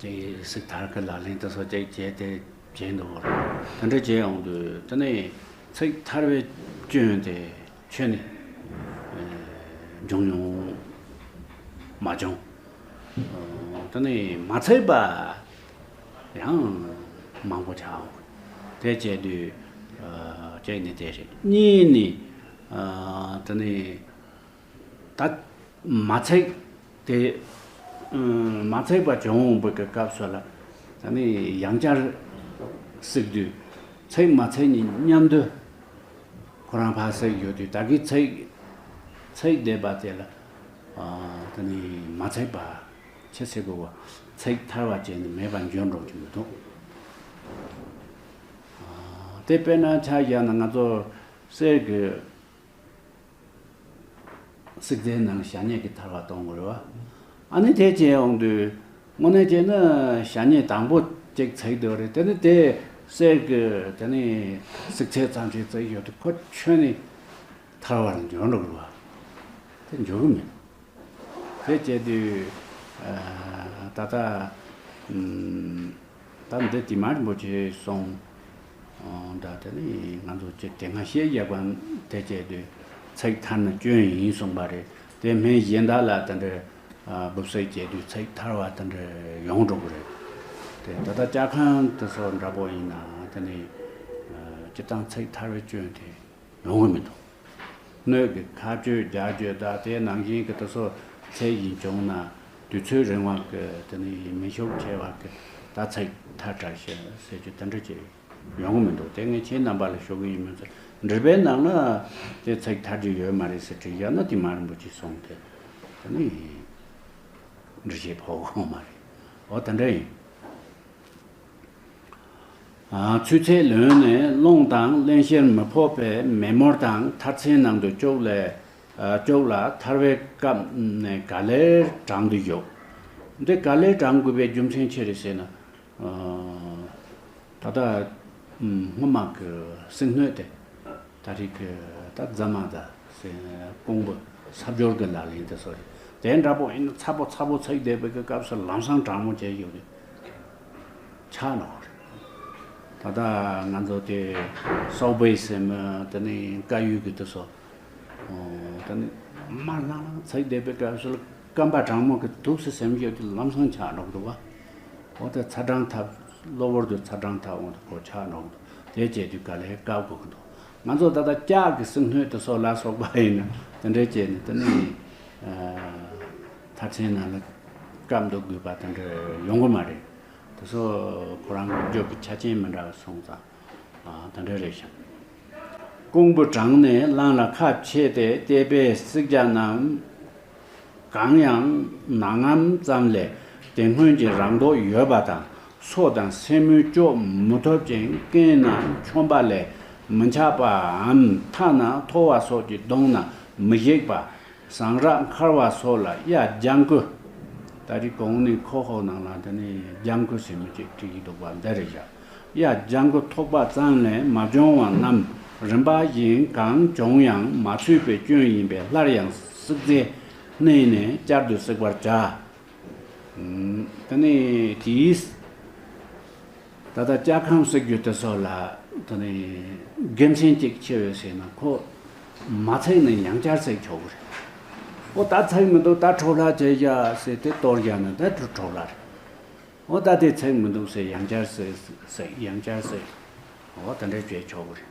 དེ་ཟངས་ཐར་གྱི་ལག་ལེན་དེ་ཚོ་ཅིག་བྱས་ཏེ་བྱས་འདུག་གོ། དེ་འདྲ་བྱས་ཡོང་དུས་དེ་ནས་ཚིག་ཐར་བའི་སྐྱོན་དེ་ཁྱོན་ནས་འབྱུང་མྱོང་མ་བྱུང་། དེ་ནས་མ་ཚིག་པ་ ཡང་མང་པོ་ཆགས་འོང་། དེ་བྱས་དུས་ཨ་གཅིག་ནི་དེ་རེད། གཉིས་ནི་ཨ་དེ་ནི་ད་མ་ཚིག་དེ་ཨ་མ་ཚིག་པ་བྱུང་འོང་བའི་གི་སྐབས་སུ་ལ་ད་ནི་ཡང་བསྐྱར་གཟིགས་དུས་ཚིག་མ་ཚིག་གཉིས་མཉམ་དུ་ཁོ་རང་ཕར་གཟིགས་ཡོད་དུས་ད་གི་ཚིག་ཚིག་བསྡད་པ་དེ་ལ་ཨ་ད་ནི་མ་ཚིག་པ་ཆི་ཟེར་དགོས་པ། ཚིག་ཐར་བ་བྱས་ནས་མེད་པར་འགྱུར་འགྲོ་གི་མི་འདུག་ཨ་དེ་དཔེར་ན་ཆ་བཞག་ན་ང་ཚོ་གསེར་གྱི་བསྲེག་རྫས་ནང་བྱ་ཉེས་ཀྱི་ཐར་བ་གཏོང་དགོས་རེད་བ། ཨ་ནི་དེ་བྱས་ཡོང་དུས་དངོས་གནས་བྱས་ན་བྱ་ཉེས་དང་པོ་གཅིག་ཚིག་འདུག་རེད། དེ་ནི་དེ་གསེར་གྱི་དེ་ནི་བསྲེག་ཚད་ཙམ་ཞིག་བརྩིས་ཡོད་དུས་ཁོ་ཁྱོན་ནས་ཐར་བར་འགྱུར་འགྲོ་གི་རེད་བ། དེ་འགྱུར་གི་མེད། དེ་བྱས་དུས་ཨ་ད་ལྟ་ཨམ་ད་འདི་དེ་མ་རིན་པོ་ཆེ་གསུངས། ཨོ་ད་དེ་ནི་ང་ཚོ་ཅིག་དེ་སྔ་བཤད་ཡག་པ་དེ་བྱས་དུས་ཚིག་ཐར་ན་སྐྱོན་ཡིན་གསུངས་པ་རེད། དེ་སྨན་གཞན་དག་ལ་དེ་འདྲ་ཨ་འབུབ་བསྲེག་བྱས་དུས་ཚིག་ཐར་བ་དེ་འདྲ་ཡོང་འགྲོ་གི་རེད། དེ་ད་ལྟ་ལྕགས་ཁང་དེ་ཚོ་འདྲ་པོ་ཡིན་ན་དེ་ནི་ཨ་སྤྱིར་བཏང་ཚིག་ཐར་བའི་སྐྱོན་དེ་ཡོང་གི་མི་འདུག་སྣོད་ཀྱི་ཁ་གཅོད་རྒྱག་གཅོད་དང་དེ་ནང་བཞིན་གྱི་དེ་ཚོ་ཚད་ཡིན་བྱུང་ན་དུས་ཚོད་རིང་བ་གི་དེ་ནི་མི་ཤུགས་ཆེ་བ་གི་ད་ཚིག་ཐར་དྲག་ཤོས་ཟེར་རྒྱུ་དེ་འདྲ་ཅིག་ཡོང་གི་མི་འདུག་དེ་ངས་ཁྱེད་རྣམ་པ་ལ་ཞུ་གི་ཡིན་མོད་ཚེ་འགྲེལ་པའི་ནང་ན་དེ་ཚིག་ཐར་རྒྱུ་ཡོད་མ་རེད་ཟེར་བྲིས་བཞག་ན་དེ་མ་རིན་པོ་ཆེ་གསུངས་ཏེ་དེ་ནི་འགྲེལ་བཤད་ཕོག་གི་མ་རེད། འོ་དེ་འདྲ་ཡིན། ཚུལ་ཚད་ལོན་ནས་རླུང་དང་རླན་གཤེར་མི་ཕོག་པའི་མེ་མུར་དང་མཐར་ཚན་ནང་དུ་བཅུག་ལས་བཅུག་ལ་ཐར་བའི་སྐབས་ནས་ག་ལེར་བགྲང་དུ་གཞུག་འདི་ག་ལེར་བགྲང་དགོས་པའི་རྒྱུ་མཚན་ཅི་རེད་ཟེར་ན། ད་ལྟ་སྔོན་མ་གི་སེམས་སྣོད་དེ། ད་རེས་ཀྱི་ད་རྫ་མ་ད་ཟེར་ཀོང་པོ་ས་སྦྱོར་གྱི་ལག་ལེན་དེ་ཚོ་རེད། དེ་འདྲ་པོ་ཡིན་ན་ཚ་པོ་ཚ་པོ་ཚིག་བསྡད་པའི་གི་སྐབས་སུ་ལམ་སང་གྲང་མོ་བྱས་ཡོད་རེད། ཆགས་ནོར་རེད། ད་ལྟ་ང་ཚོ་དེ་སོག་པོའི་སེམས་དེ་ནི་དཀར་ཡོལ་གི་དེ་ཚོ་དེ་ནི་མར་ལང་ལང་ཚིག་བསྡད་པའི་སྐབས་སུ་སྐམ་པ་གྲང་མོ་གི་དུག་སེ་སེམས་ཡོད་དེ་ལམ་སང་ཆགས་ནོར་འདུག་བ། འོ་དེ་ཚ་གྲང་འཐབ། གློ་བུར་དུ་ཚ་གྲང་འཐབ་འོང་དུས་ཁོ་ཆགས་འགྲོ་གི་འདུག་དེ་བྱས་དུས་ག་ལེར་བཀག་དགོས་ཀྱི་འདུག་ང་ཚོ་ད་ལྟ་ལྕགས་ཀྱི་སེམས་སྣོད་དེ་སོགས་ལ་སོགས་པ་ཡིན་ན་དེ་འདྲའི་བྱས་ནས་དེ་ནི་མཐར་ཚན་ནང་ལ་བཀག་འདུག་དགོས་པ་དེ་འདྲ་ཡོང་གི་མ་རེད། དེ་ཚོ་ཁོ་རང་གི་རྒྱུད་ཀྱི་ཆ་རྐྱེན་མི་འདྲ་བ་སོང་ཙང་དེ་འདྲ་རེད་ཤག་ཀོང་པོ་བགྲངས་ནས་གླང་ལ་ཁ་ཕྱེ་སྟེ་བལྟས་པས་བསྲེག་བྱ་རྣམས། གང་ཡང་ནག་ངམ་ཙམ་ལས་དེ་སྔོན་གྱི་རང་མདོག་ཡོད་པ་དང་སོ་དང་སེན་མོའི་ལྕོག་མུ་ཐུབ་ཅིང་རྐན་ན་མཆོང་པ་ལས་མི་འཆགས་པའམ་ཐ་ན་མཐོ་བ་སོགས་ཀྱི་གདོང་ན་མི་ཞིག་པ། ཟངས་རག་མཁར་བ་སོགས་ལ་གཡའ་ལྗང་ཁུ། ད་རེས་གོང་ནས་ཁོ་ཧོ་ནང་ལ་འདི་ནས་ལྗང་ཁུ་ཟེར་མི་ཅིག་བྲིས་ཀྱི་འདུག་པ་འདི་རེད་བཞག་གཡའ་ལྗང་ཁུ་ཐོགས་པ་ཙམ་ལས་མ་བྱུང་བ་རྣམས་རིམ་པ་བཞིན་གང་བྱུང་ཡང་མ་ཚུད་པའི་སྐྱོན་ཡིན་པས་སླར་ཡང་བསྲེག་རྫས་བསྣུན་ནས་བསྐྱར་དུ་བསྲེག་པར་བྱ། ཨུམ། དེ་ནས་དེའི་ད་ལྟ་ལྕགས་ཁང་བསྲེག་རྒྱུ་དེ་ཚོ་ལ་དེ་ནས་དགེ་མཚན་གཅིག་ཆེ་བས་ཟེར་ན་ཁོ་མ་ཚིག་ནས་ཡང་བསྐྱར་བསྲེག་ཆོག་གི་རེད། ཨོ་ད་ཚིག་མི་འདུག་ད་འཕྲོ་བརླག་བྱས་བཞག་ཟེར་དེ་གཏོར་བཞག་ན་ད་འཕྲོ་བརླག་རེད། ཨོ་ད་དེ་ཚིག་མི་འདུག་ཟེར་ཡང་བསྐྱར་བསྲེག་བསྲེག་ཡང་བསྐྱར་བསྲེག་ཨོ་དེ་འདྲ་བྱས་ཆོག་གི་རེད།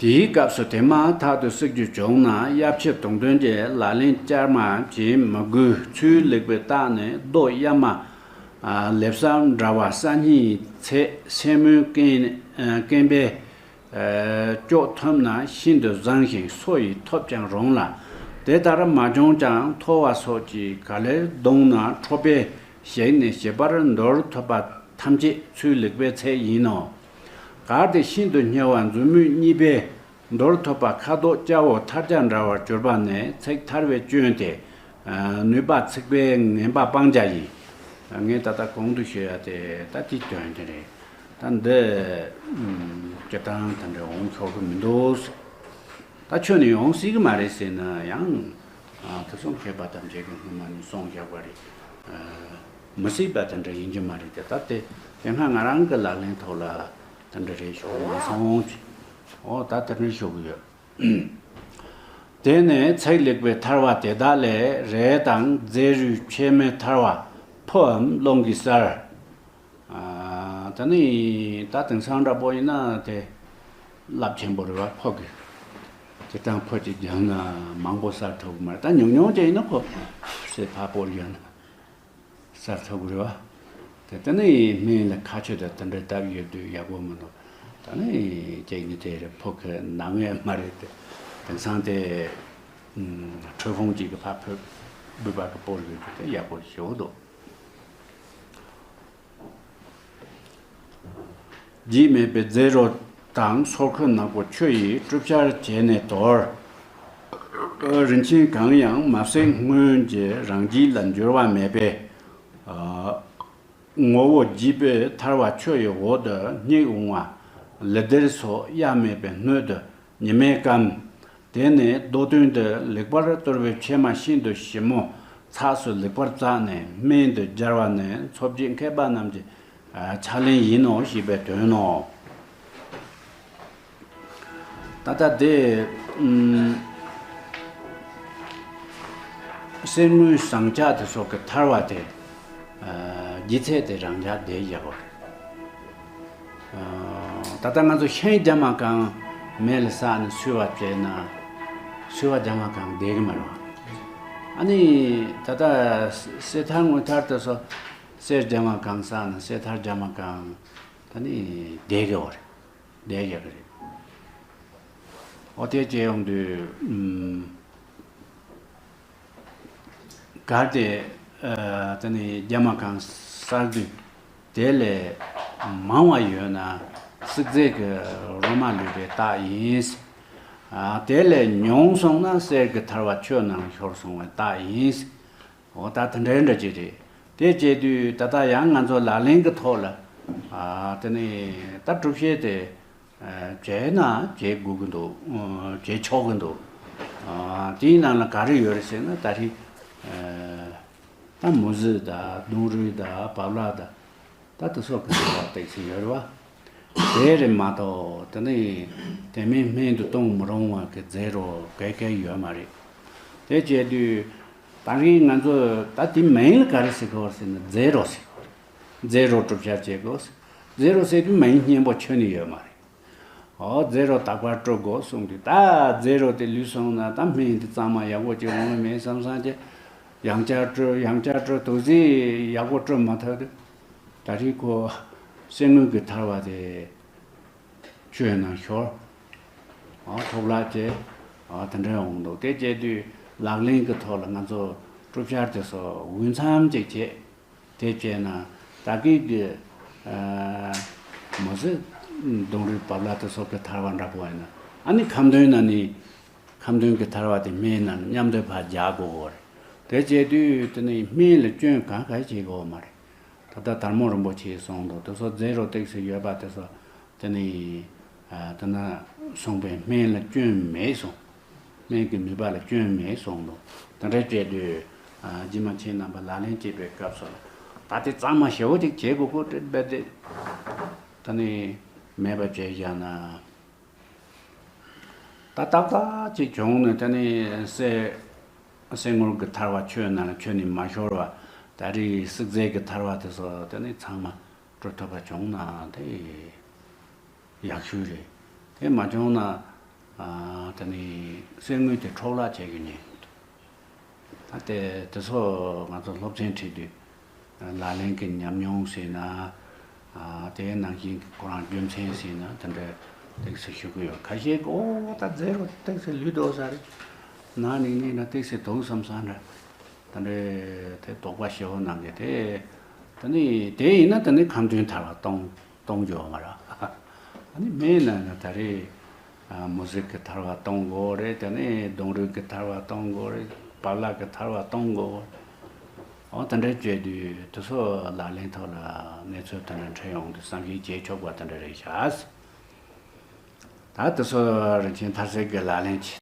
དེའི་སྐབས་སུ་དེ་མ་ཐག་ཏུ་བསྲེག་རྒྱུ་བྱུང་ན་གཡབ་ཕྱི་དུང་འདོན་གྱི་ལག་ལེན་བསྐྱར་མ་བྱེད་མི་དགོས། ཚུལ་ལེགས་པའི་རྟགས་ནི་རྡོ་གཡའ་མ་ལེབ་སར་འདྲ་བ་ས་སྙིང་ཚད་སེན་མོའི་རྐན་རྐན་པས་ལྕོག་ཐུབ་ན་ཤིན་ཏུ་བཟང་ཞིང་སོ་ཡིས་ཐོབ་ཀྱང་རུང་ལ། དེ་ལྟར་མ་བྱུང་ཀྱང་མཐོ་བ་སོགས་ཀྱི་ག་ལེར་གདོང་ན་ཁྲོ་པས་ཞིག་ནས་ཞིབ་པར་འདོར་ཐུབ་པ་ཐམས་ཅད་ཚུལ་ལེགས་པའི་ཚད་ཡིན་ནོ། གལ་ཏེ་ཤིན་ཏུ་སྙི་བ་མཛུབ་མོས་གཉིས་པས་འདོར་ཐུབ་པ་ཁ་དོག་སྐྱ་བོ་ཐལ་སྐྱ་འདྲ་བར་གྱུར་པ་ནི་ཚིག་ཐར་བའི་སྐྱོན་ཏེ། ནུས་པ་ཚིག་པའི་ངན་པ་སྤང་བྱ་ཡིན། ངས་ད་ལྟ་གོང་དུ་ཞུ་ཡ་དེ་ད་དེའི་དོན་དེ་རེད། ད་འདི་སྤྱིར་བཏང་དེ་འདྲ་འོང་ཆོག་གི་མི་འདུག་ད་ཁྱོན་ནས་ཡོང་སྲིད་ཀྱི་མ་རེད་ཟེར་ན་ཡང་། ཨ་དེ་སོང་མཁས་པ་དང་འབྲེལ་གྱི་སྔོན་མ་ནས་གསུངས་བཞག་པ་རེད། ཨ་མི་སྲིད་པ་དེ་འདྲ་ཡིན་གྱི་མ་རེད་དེ། ད་དེ་དེ་སྔ་ང་རང་གི་ལག་ལེན་ཐོག་ལ་དེ་འདྲ་རེད་ཞུ་མ་སོང་། ཨོ་ད་དེ་འདྲ་ཞུ་གི་ཡོད། དེ་ནས་ཚེག་ལེགས་པའི་ཐར་བ་དེ་དག་ལས་རས་དང་རྫས་རུས་ཕྱེ་མའི་ཐར་བ་ཕོའམ་རླུང་གི་གསར། ཨ། ད་ནི་ད་དེང་སང་འདྲ་པོ་ཡིན་ན་དེ་རླབས་ཆེན་པོ་རེད་བ། ཕོ་གི་སྤྱིར་བཏང་ཕོ་གཅིག་བརྒྱབ་ན་མང་པོ་གསར་ཐུབ་ཀྱི་མ་རེད། ད་ཉུང་ཉུང་ཅིག་ཡིན་ན་ཁོ་སེ་ཕ་པོར་བརྒྱབ་ན། གསར་ཐུབ་ཀྱི་རེད་བ། དེ་ལྟ་ནི་སྨན་ལ་ཁ་ཆུ་དང་དེ་འདྲ་བཏབ་ཡོད་དུས་ཡག་པོ་མི་འདུག་ད་ནི་ཅིག་ནི་དེ་རེད། ཕོ་ཁ་ནང་ངས་མ་རེད་དེ། དེང་སང་དེ་ཁྲོས་ཕུང་གཅིག་གི་ཕ་ཕོ་བུ་བ་གི་པོར་ཡོད་དུས་དེ་ཡག་པོ་ཞེ་པོ་འདུག་ལྗིད་མེད་པའི་རྫས་རོ་དང་སོར་ཁོལ་ནག་པོ་ཆུ་ཡིས་བཀྲུ་བཤལ་བྱས་ནས་དོར། རིན་ཆེན་གང་ཡང་མ་བསྲེགས་སྔོན་གྱི་རང་བཞིན་ལ་འགྱུར་བ་མེད་པས། ངོ་བོ་བརྗིད་པའི་ཐར་བ་ཆུ་ཡི་འོག་ཏུ་སྙེག་འོང་བ། ལི་ལྡིར་སོགས་གཡའ་མེད་པའི་སྣོད་དུ་ཉི་མས་སྐམ། དེ་ནས་མདོ་དོན་དུ་ལེགས་པར་གཏོར་བའི་ཕྱེ་མ་ཤིན་ཏུ་ཞིབ་མོ་ཚགས་སུ་ལེགས་པར་བཙགས་ནས་སྨན་དུ་སྦྱར་བ་ནི་འཚོ་བྱེད་མཁས་པ་རྣམས་ཀྱི་ཕྱག་ལེན་ཡིན་ནོ་ཞེས་པའི་དོན་ནོ། ད་ལྟ་དེ་གསེར་དངུལ་ཟངས་ལྕགས་དེ་སོགས་ཀྱི་ཐར་བ་དེ་ལྗིད་ཚད་དེ་རང་འཇགས་བསྡད་ཡག་པོ་རེད། ད་ལྟ་ང་ཚོ་ཤིང་རྒྱ་མ་གང་མེ་ལ་བསྲེགས་ནས་བསྲོས་པ་བྱས་ན། བསྲོས་པ་རྒྱ་མ་གང་བསྡད་ཀྱི་མ་རེད་བ། ཨ་ནི་ད་ལྟ་གསེར་ཐར་དངུལ་ཐར་དེ་ཚོ་གསེར་རྒྱ་མ་གང་བསྲེགས་ནས་གསེར་ཐར་རྒྱ་མ་གང་ད་ནི་བསྡད་ཀྱི་ཡོད་རེད། བསྡད་ཡག་གི་རེད། ཨོ་དེ་བྱས་ཡོང་དུས་གལ་ཏེ་ཨ་དེ་ནི་རྒྱ་མ་གང་གསར་དུ་དེ་ལས་མང་བ་ཡོད་ན་བསྲེག་རྫས་ཀྱི་རོ་མ་ལུས་པའི་རྟགས་ཡིན། ཨ་དེ་ལས་ཉུང་སོང་ན་གསེར་གྱི་ཐར་བ་ཆུ་ནང་ཤོར་སོང་བའི་རྟགས་ཡིན། འོ་ད་དེ་འདྲའི་འདྲ་ཅིག་རེད། དེ་བྱས་དུས་ད་ལྟ་ཡང་ང་ཚོ་ལག་ལེན་གྱི་ཐོག་ལ་ཨ་དེ་ནི་ད་གྲུབ་བྱེད་དེ་བྱས་ན་བྱེད་དགོས་ཀྱི་འདུག་བྱེད་ཆོག་གི་འདུག་དེའི་ནང་ལ་ག་རེ་ཡོད་རེད་ཟེར་ན། ད་རེས་ད་མུ་ཟི་དང་ལྡུམ་རའི་དང་བབ་ལ་དང་ད་དེ་སོགས་ཀྱི་རྫས་རོ་ཏོག་ཙམ་ཡོད་རེད་བ། དེ་རེད་མ་གཏོགས་དེ་ནི་དེ་མིན་སྨན་དུ་གཏོང་མི་རུང་བ་གི་རྫས་རོ་ག་ག་ཡོད་མ་རེད། དེ་བྱས་དུས་ད་རེས་ང་ཚོ་ད་དེ་མིང་ལ་ག་རེ་ཟེར་དགོས་ཟེར་ན་རྫས་རོ་ཟེར་དགོས་རེད། རྫས་རོ་བཀྲུ་བཤལ་བྱེད་དགོས། རྫས་རོ་ཟེར་དུས་མིང་སྙན་པོ་ཁྱོན་ནས་ཡོད་མ་རེད། ཨོ་རྫས་རོ་དག་པར་བཀྲུ་དགོས་གསུངས་དུས་ད་རྫས་རོ་དེ་ལུས་སོང་ན་ད་སྨན་དེ་གཙང་མ་ཡག་པོ་ཅིག་འོང་གི་མེད་བསམ་བསམ་གྱི་ཡང་བསྐྱར་བཀྲུ་ཡང་བསྐྱར་བཀྲུ་དུས་ཙམ་ཡག་པོ་བཀྲུ་མ་ཐུབ་དུས་ད་རེས་ཁོ་གསེར་དངུལ་གྱི་ཐར་བ་དེ་ཆུའི་ནང་ཤོར། ཨོ་འཕྲོ་བརླག་བྱས། ཨོ་དེ་འདྲ་འོང་འདུག་དེ་བྱས་དུས་ལག་ལེན་གྱི་ཐོག་ལ་ང་ཚོ་བཀྲུ་བཤལ་དེ་ཚོ་འོས་འཚམ་ཅིག་བྱས། དེ་བྱས་ན་ད་གིན་གྱི་མོ་ཟི་ལྡུམ་རའི་བབ་ལ་དེ་སོགས་ཀྱི་ཐར་བ་འདྲ་པོ་ཡིན་ན། ཨ་ནི་ཁ་འདོན་ན་ནི་ཁ་འདོན་གྱི་ཐར་བ་དེ་སྨན་ནང་མཉམ་དུ་ཕར་རྒྱག་དགོས་གོ་རེད། དེ་བྱས་དུས་དེ་ནི་སྨན་ལ་སྐྱོན་གང་གང་བྱེད་དགོས་མ་རེད། ད་ལྟ་དར་མོ་རིན་པོ་ཆེས་གསུངས་འདུག་དེ་ཚོ་རྫས་རོ་ཏོག་ཙམ་ཡོད་པ་དེ་ཚོ་དེ་ནི་ཨ་དེ་ན་གསུངས་པའི་སྨན་ལ་སྐྱོན་མེད་གསུངས། སྨན་གྱི་ནུས་པ་ལ་སྐྱོན་མེད་གསུངས་འདུག་དེ་འདྲ་བྱས་དུས་ཨ་རྗེས་མ་ཁྱེད་རྣམ་པ་ལག་ལེན་བྱེད་པའི་སྐབས་སུ་ད་དེ་གཙང་མ་ཞེ་པོ་ཅིག་བྱེད་དགོས་ཀོ་དྲན་པས་དེ་ད་ནི་མེད་པ་བྱས་བཞག་ན། ད་ཏག་ཏག་ཅིག་བྱུང་ནས་དེ་ནི་གསེར་གསེར་དངུལ་གྱི་ཐར་བ་ཆུ་ནང་ལ་ཁྱོན་ནས་མ་ཤོར་བ། ད་རེས་བསྲེག་རྫས་ཀྱི་ཐར་བ་དེ་ཚོ་དེ་ནི་ཚང་མ་བཀྲུ་ཐུབ་པ་བྱུང་ན་དེ་ཡག་ཤོས་རེད། དེ་མ་བྱུང་ན་ཨ་དེ་ནི་གསེར་དངུལ་དེ་འཕྲོ་བརླག་བྱེད་ཀྱི་ཉེན་ཁ་འདུག་ད་དེ་དེ་ཚོ་ང་ཚོ་སློབ་ཚན་ཁྲིད་དུས་ལག་ལེན་གྱི་ཉམས་མྱོང་ཟེར་ན། ཨ་དེའི་ནང་བཞིན་གྱི་ཁོ་རང་རྒྱུ་མཚན་ཟེར་ན་དེ་འདྲ་ཏོག་ཙམ་ཞུ་གི་ཡོད། ཁ་ཤས་ཀྱིས་ཨོ་ད་རྫས་རོ་ཏོག་ཙམ་ལུས་འགྲོ་ས་རེད། ན་ནིང་ནས་ན་ཏོག་ཙམ་འདུག་བསམ་ས་འདྲ། དེ་འདྲ་དེ་དོགས་པ་ཞེ་པོ་གནང་གི་དེ། དེ་ནི་དེ་ཡིན་ན་དེ་ནི་ཁ་འདོན་ཐར་བ་གཏོང་གཏོང་རྒྱུ་མ་རེད། ཨ་ནི་སྨན་ནང་ན་ད་རེས་ཨ་མུ་ཟི་གི་ཐར་བ་གཏོང་དགོས་རེད། དེ་ནས་ལྡུམ་རའི་གི་ཐར་བ་གཏོང་དགོས་རེད། བབ་ལ་གི་ཐར་བ་གཏོང་དགོས། འོ་དེ་འདྲ་བྱས་དུས་དེ་ཚོ་ལག་ལེན་ཐོག་ལ་གནས་ཚུལ་དེ་འདྲ་འཕྲད་ཡོང་དུས་བསམ་གཞིག་བྱེད་ཆོག་པ་དེ་འདྲ་རེད་ཤག་ད་དེ་ཚོ་རིན་ཆེན་ཐར་རྩེ་གི་ལག་ལེན་གྱི་